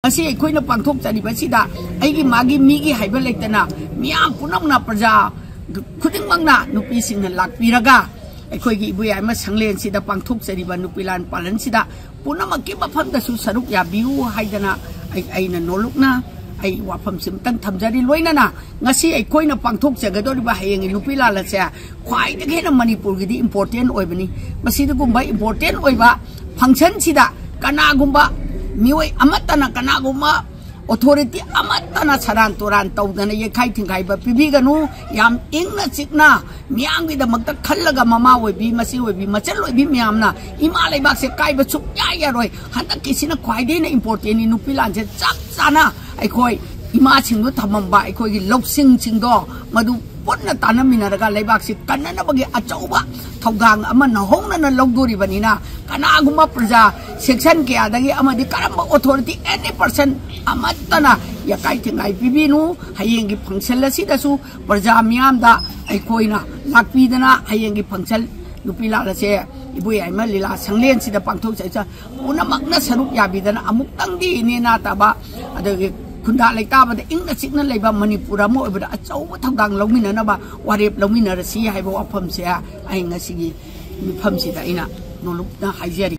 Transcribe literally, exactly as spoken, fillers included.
ꯉꯁꯤ ꯑꯩꯈꯣꯏꯅ ꯄꯥꯡꯊꯣꯛꯆꯔꯤꯕꯁꯤꯗ ꯑꯩꯒꯤ ꯃꯥꯒꯤ ꯃꯤꯒꯤ ꯍꯥꯏꯕ ꯂꯩꯇꯅ, ꯃꯤꯌꯥꯝ ꯄꯨꯝꯅꯃꯛꯅ, ꯄ꯭ꯔꯖꯥ ꯈꯨꯗꯤꯡꯃꯛꯅ ꯅꯨꯄꯤꯁꯤꯡꯅ ꯂꯥꯛꯄꯤꯔꯒ ꯑꯩꯈꯣꯏꯒꯤ ꯏꯕꯣꯌꯥꯏꯃ ꯁꯪꯂꯦꯟꯁꯤꯗ ꯄꯥꯡꯊꯣꯛꯆꯔꯤꯕ ꯅꯨꯄꯤ ꯂꯥꯟ ꯄꯥꯂꯟꯁꯤꯗ ꯄꯨꯝꯅꯃꯛꯀꯤ ꯃꯐꯝꯗꯁꯨ ꯁꯔꯨꯛ ꯌꯥꯕꯤꯌꯨ ꯍꯥꯏꯗꯅ ꯑꯩ, ꯑꯩꯅ ꯅꯣꯂꯨꯛꯅ ꯑꯩ ꯋꯥꯐꯝꯁꯤ ꯑꯃꯇꯪ ꯊꯝꯖꯔꯤ꯫ ꯂꯣꯏꯅꯅ ꯉꯁꯤ ꯑꯩꯈꯣꯏꯅ ꯄꯥꯡꯊꯣꯛꯆꯒꯗꯧꯔꯤꯕ ꯍꯌꯦꯡꯒꯤ ꯅꯨꯄꯤ ꯂꯥꯟ ꯑꯁꯦ ꯈ꯭ꯋꯥꯏꯗꯒꯤ ꯍꯦꯟꯅ ꯃꯅꯤꯄꯨꯔꯒꯤꯗꯤ important ꯑꯣꯏꯕꯅꯤ꯫ ꯃꯁꯤꯗꯒꯨꯝꯕ important ꯑꯣꯏꯕ functionꯁꯤꯗ ꯀꯅꯥꯒꯨꯝꯕ ꯃꯤꯑꯣꯏ ꯑꯃꯠꯇꯅ, ꯀꯅꯥꯒꯨꯝꯕ authority ꯑꯃꯠꯇꯅ ꯁꯔꯥꯟ ꯇꯨꯔꯥꯟ ꯇꯧꯗꯅ ꯌꯩꯈꯥꯏ ꯊꯤꯡꯒꯥꯏꯕ ꯄꯤꯕꯤꯒꯅꯨ꯫ ꯌꯥꯝ ꯏꯪꯅ ꯆꯤꯛꯅ ꯃꯤꯌꯥꯝꯒꯤꯗꯃꯛꯇ ꯈꯜꯂꯒ ꯃꯃꯥ ꯑꯣꯏꯕꯤ, ꯃꯆꯦ ꯑꯣꯏꯕꯤ, ꯃꯆꯜ ꯑꯣꯏꯕꯤ ꯃꯌꯥꯝꯅ ꯏꯃꯥ ꯂꯩꯕꯥꯛꯁꯦ ꯀꯥꯏꯕ ꯁꯨꯛꯌꯥ ꯌꯥꯔꯣꯏ꯫ ꯍꯟꯗꯛꯀꯤꯁꯤꯅ ꯈ꯭ꯋꯥꯏꯗꯒꯤ ꯍꯦꯟꯅ importantꯅꯤ꯫ ꯅꯨꯄꯤ ꯂꯥꯟꯁꯦ ꯆꯞ ꯆꯥꯅ ꯑꯩꯈꯣꯏ ꯏꯃꯥꯁꯤꯡꯗꯨ ꯊꯝꯃꯝꯕ ꯑꯩꯈꯣꯏꯒꯤ ꯂꯧꯁꯤꯡꯁꯤꯡꯗꯣ ꯃꯗꯨ ꯄꯨꯟꯅ ꯇꯥꯟꯅꯃꯤꯟꯅꯔꯒ ꯂꯩꯕꯥꯛꯁꯤ ꯀꯟꯅꯅꯕꯒꯤ ꯑꯆꯧꯕ ꯊꯧꯗꯥꯡ ꯑꯃ ꯅꯧꯍꯧꯅꯅ ꯂꯧꯗꯣꯔꯤꯕꯅꯤꯅ, ꯀꯅꯥꯒꯨꯝꯕ ꯄ꯭ꯔꯖꯥ section ꯀꯌꯥꯗꯒꯤ ꯑꯃꯗꯤ ꯀꯔꯝꯕ authority, any person ꯑꯃꯠꯇꯅ ꯌꯥꯀꯥꯏ ꯊꯤꯡꯒꯥꯏ ꯄꯤꯕꯤꯅꯨ꯫ ꯍꯌꯦꯡꯒꯤ function ꯑꯁꯤꯗꯁꯨ ꯄ꯭ꯔꯖꯥ ꯃꯤꯌꯥꯝꯗ ꯑꯩꯈꯣꯏꯅ ꯂꯥꯛꯄꯤꯗꯅ ꯍꯌꯦꯡꯒꯤ function ꯅꯨꯄꯤ ꯂꯥꯟ ꯑꯁꯦ ꯏꯕꯣꯌꯥꯏꯃ ꯂꯤꯂꯥ ꯁꯪꯂꯦꯟꯁꯤꯗ ꯄꯥꯡꯊꯣꯛꯆꯩ꯫ ꯄꯨꯝꯅꯃꯛꯅ ꯁꯔꯨꯛ ꯌꯥꯕꯤꯗꯅ ꯑꯃꯨꯛꯇꯪꯗꯤ ꯅꯦꯅꯥ ꯇꯥꯕ, ꯑꯗꯒꯤ ꯈꯨꯟꯗꯥ ꯂꯩꯇꯥꯕꯗ ꯏꯪꯅ ꯆꯤꯛꯅ ꯂꯩꯕ ꯃꯅꯤꯄꯨꯔ ꯑꯃ ꯑꯣꯏꯕꯗ ꯑꯆꯧꯕ ꯊꯧꯗꯥꯡ ꯂꯧꯃꯤꯟꯅꯅꯕ ꯋꯥꯔꯦꯞ ꯂꯧꯃꯤꯟꯅꯔꯁꯤ ꯍꯥꯏꯕ ꯋꯥꯐꯝꯁꯦ ꯑꯩ ꯉꯁꯤꯒꯤ ꯃꯤꯐꯝꯁꯤꯗ ꯑꯩꯅ ꯅꯣꯂꯨꯛꯅ ꯍꯥꯏꯖꯔꯤ꯫